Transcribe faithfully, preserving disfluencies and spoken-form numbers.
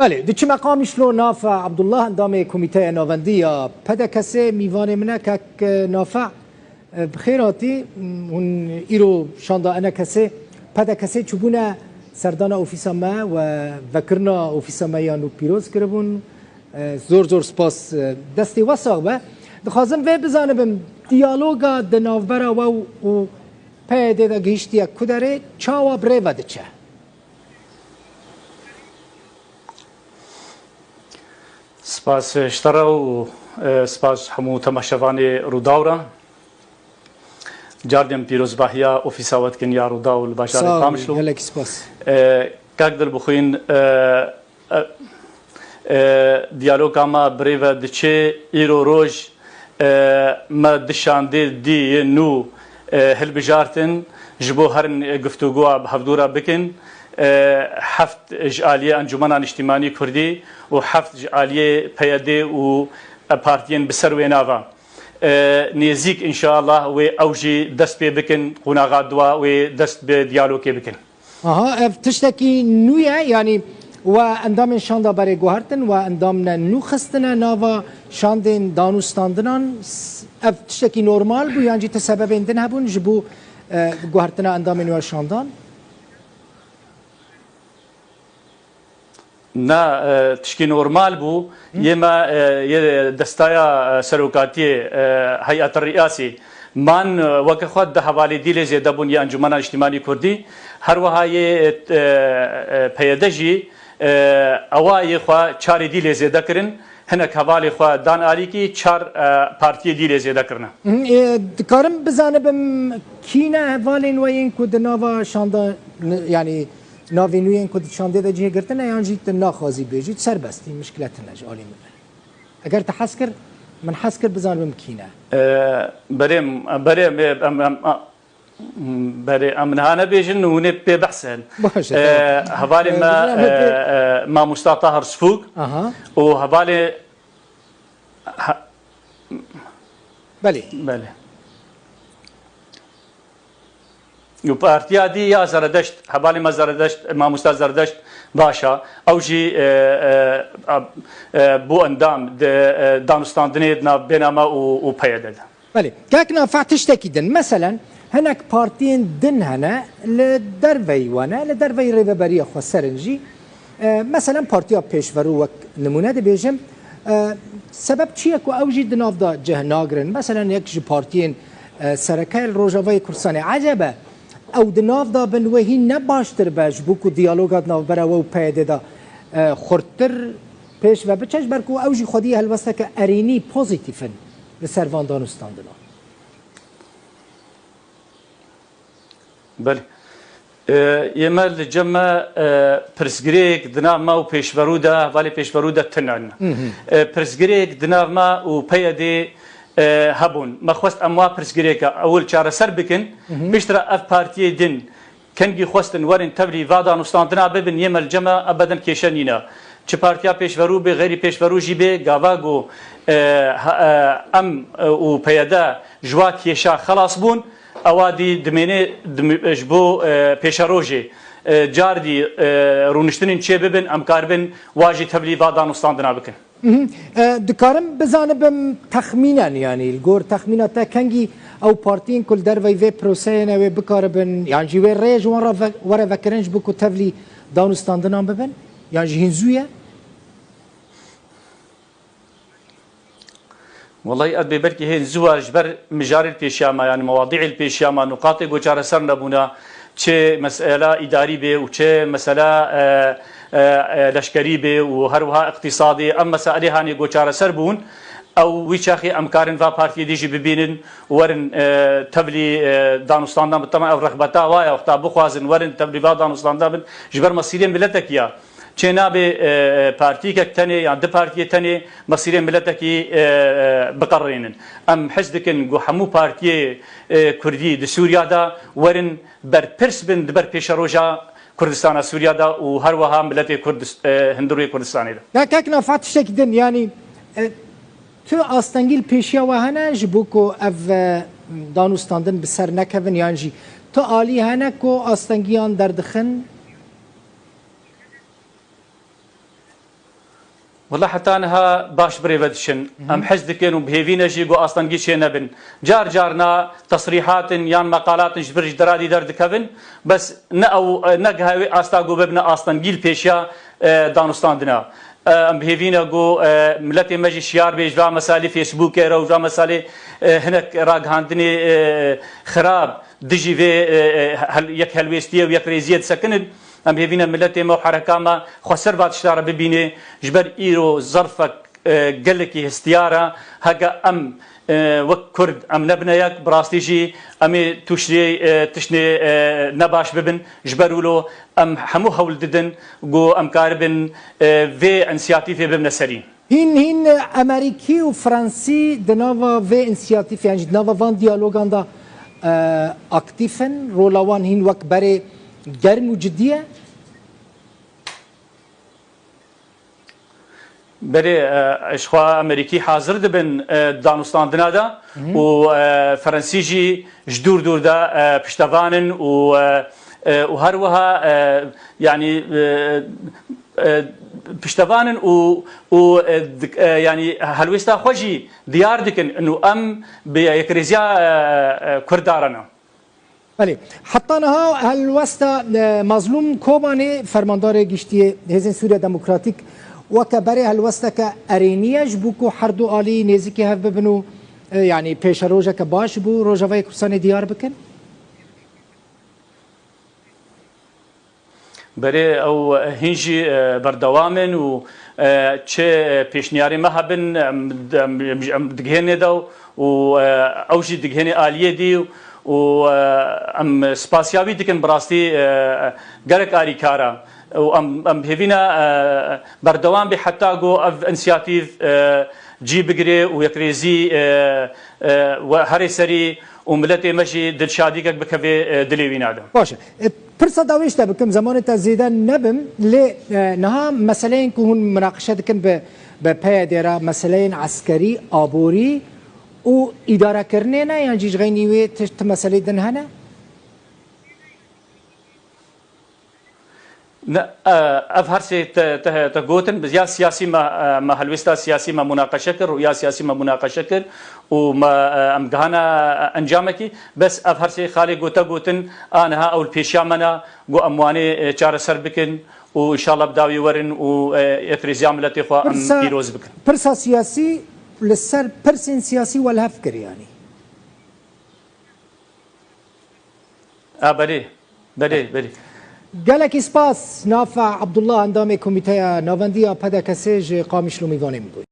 Belê, diçime Qamişlo. Nafe Abdullah, endamê Komîteya Navendî ya P D K S'ê, mîvanê min e. Kek Nafe, e, bi xêr hatî. Hûn îro şanda E N K S'ê, P D K S'ê çûbûne serdana ofîsa me we vekirina ofîsa me ya nû pîroz kiribûn. E, zor zor spas, e, destê we sax be. Dixwazim vê bizanibim, diyaloga di navbera we û P Y D de gihiştiye ku derê, çawa bi rê ve diçe? Spas ji te re û, e, spas hemû temaşevanê Rûdaw re. Cardên pîrozbahiya ofîsa we dikin ya Rûdaw li bajarê Sağ ol, Qamişlo. Gelek spas. E, Kak Dilbixwîn, e, e, e, diyaloga me bi rê ve diçe, îro roj, e, me du şandê dî yê nû, e, hilbijartin, ji bo herin, e, guftûgoya bi hevdû re bikin. E, heft ji aliyê Encûmena Niştîmanî Kurdî û heft ji aliyê P Y D û, e, partiyên bi ser wê nava. E, nêzîk înşallah wê ew jî dest pê bikin, qonaxa dua wê dest bi diyalogê bikin. Aha, ev tiştekî nû ye, yanî we endamên şanda berê guhertin, we endamine nû xistine nava şandên danûstandinan. S-, ev tiştekî normal bû, yan jî ti sebebên din hebûn ji bo, e, guhertina endamên we şandan? Na, e, tişkî normal bû. Yê me, e, yê destaya, e, serokatiyê, e, Heyet Riyasî man, e, weke xwe di hevalê dîlê zêde bûn yê Encûmena Niştîmanî Kurdî. Her wiha yê, e, e, P Y D jî, e, ewa yê xwe çarê dîlê zêde kirin. Hinek hevalê xwe dan alîkî, çar, e, partiyê dîlê zêde kirine. Hı, e, dikarim bizanibim kî ne hevalên we yên ku di nava şanda, n-, yanî navê nû yên ku di şandê de cihê girtine, yan jî tu naxwazî bêjî, tu serbestî, mişkile tune ji alî min. Eger tu hez kir, min hez kir bizanibim kî ne. E, berê, berê, em, em, em, a, berê, em niha nebêjin, hûn ê pê behsin. Baş e, E, tamam. Hevalê E, me, bizanibim e, pê- e, mamosta Tahir Sifûk Aha. û hevalê, ha, Belê. Belê. Û partiya dî ya Zeredeşt, hevalê me Zeredeşt, mamosta Zeredeşt Başa, ew jî, e, e, e, e, bû endam di, e, danûstandinê di navbêna me û, û P Y D de. Belê. Kek Nafe, tiştekî din. Meselen, hinek partiyên din hene, li derveyî we ne, li derveyî rêveberiya xweser in jî. E, meselen, Partiya Pêşverû wek nimûne dibêjim. E, sebeb çi ye ku ew jî di nav de cih nagirin? Meselen, yek ji partiyên, e, sereke li Rojavayê Kurdistanê. Ecebe, ew di nav de bin wê hîn ne baştir be, ji bo ku diyaloga di navbera we û P Y D de, e, xurttir pêş ve biçe, ji ber ku ew jî xwediyê helwesteke erênî, pozîtîf in li ser van danûstandinan? Belê. E, yê me li cem me, e, pirsgirêk di nav me û pêşverû de, hevalê pêşverû de tune ne. Hı hı. E, pirsgirêk di nav me û P Y D'ê, e, hebûn. Me xwest em wa pirsgirêka ewil çareser bikin. Hı hı. Piştre ev partiyê din kengî xwestin werin tevlî va danûstandina bibin, yê me li cem me ebeden kêşe nîne. Çi partiya pêşverû bê, xeyrî pêşverû jî bê, gava ku, e, ha, e, em, e, û P Y D ji wa kêşa xelas bûn, ewa dî dimêne dim-, ji bo, e, pêşerojê, e, car dî, e, rûniştinên çê bibin, em karibin wa jî tevlî va danûstandina bikin. Mhm. E, dikarim bizanibim texmînen, yanî li gor texmîna te kengî ew partiyên ku li derveyî vê proseyê ne wê bikaribin, yan jî wê rê ji wan re ve-, were vekirin ji bo ku tevlî danûstandinan bibin? Yan jî hîn zû ye? Welayi ez bê belkî hên zû e, ji ber mijarê li pêşiya me, yanî mewadî'ê li pêşiya me, nuqatê ku çareser nebûne, çi mesela îdarî bê û çi mesela, e, e, e, leşkerî bê û her wiha îqtîsadî, em meselê hanê ku çareser bûn, ew wî çaxê em karin va partiyê dî jî bibînin û werin, e, tevlî, e, danûstandan bin. Tema ev rexbeta wa ye, wexta bixwazin werin tevlî va danûstandan bin, ji ber mesîrê miletekî ya. Çê nabe, e, e, partiyekek tenê yan du partiyê tenê mesîrê miletekî, e, e, biqerînin. Em hez dikin ku hemû partiyê, e, kurdî di Sûriya de werin berpirs bin di ber pêşeroja Kurdistana Sûriya de û her wiha miletê Kurd, e, hundirê Kurdistanê de. Ya kek Nafe, tiştekî din, yanî, e, tu astengî li pêşiya we hene ji bo ku ev, e, danûstandin bi ser nekevin, yan jî tu alî hene ku astengiyan derdixin? Wela heta niha baş bi rê ve diçin. Em hez dikin û bi hêvî ne jî ku astengî çê nebin. Car carna tesrîhatin yan meqalatin ji vir ji deradî derdikevin, bes ne ew, ne giha wê asta ku bibine astengî li pêşiya, e, danûstandina. E, em bi hêvî ne ku, e, miletê me jî şiyar bê ji va mesalê Facebookê re û ji va mesalê, e, hinek ragihandinê, e, xirab dijî vê, e, e, hel-, yek helwêstiyê û yek rêziyê disekinin. Em hêvî ne miletê me û hereka me xweser va tişta re bibîne, ji ber îro zerfek, e, gelekî hestiyar e. Heke em, e, wek Kurd em nebine yek, bi rastî jî em ê tûşriyê, e, tiştê, e, nebaş bibin. Ji ber wilo em hemû hewl didin ku em karibin, e, vê însiyatîfê bibine serî. Hîn, hîn Amerîkî û Fransî di nava vê însiyatîfê, yan jî di nava van diyalogan de, e, aktîf in? Rola wan hîn wek berê germ û cidî ye? Berê, e, ji xwe Amerîkî hazir dibin, e, danûstandina de û, e, Fransî jî ji dûr dûr de, e, piştevan in û, e, e, û her wiha, e, yanî, e, e, piştevan in û, û, e, dik-, e, yanî helwêsta xwe jî diyar dikin û em bi yekrêziya, e, e, Kurda re ne. Belê. Heta niha helwesta, e, Mazlûm Kobanê, fermandarê giştî yê Hêzên Sûriya Demokratîk, weke berê helwesteke erênî ye ji bo ku her du alî nêzîkî hev bibin û, e, yanî pêşerojeke baş ji bo Rojavayê Kurdistanê diyar bikin? Berê ew hîn jî, e, berdewam in û, e, çi pêşniyarê me hebin, em, em, em digihênê de û, e, ew jî digihênê aliyê dî û, e, em spasiya wî dikin, bi rastî, e, gelek alîkar e. Û em, em hêvî ne, e, berdewam bê heta ku ev însiyatîf, e, cî bigire û yekrêzî, e, e, we herê serî û miletê me jî dilşadîkek bikeve, e, dilê wîna de. Baş e. E, pirsa dawî ji te bikim, zemanê te zêde nebim, lê, e, niha meseleyên ku hûn minaqeşe dikin bi, bi P Y D re, meseleyên eskerî, aborî û îdarekirinê ne, yan jî ji xeynî wê ti, ti meselê din hene? Ne, e, ev her sê te, te, te gotin, ya siyasî me, e, me helwêsta siyasî me munaqeşe kir, rûya siyasî me munaqeşe kir û me, e, em gihana, e, encamekî. Bes ev her sê xalê ku te gotin, a niha ew li pêşiya me ne, ku em wanê, e, çareser bikin û înşallah bi dawî werin û, e, yekrêziya miletê xwe em Pirsa, pîroz bikin. Pirsa siyasî li ser pirsên siyasî we li hev kir, yanî? A, belê. Belê, belê. Gelekî spas, Nafe Abdullah, endamê Komîteya Navendî ya P D K S ji Qamişlo mîvanê min bûye.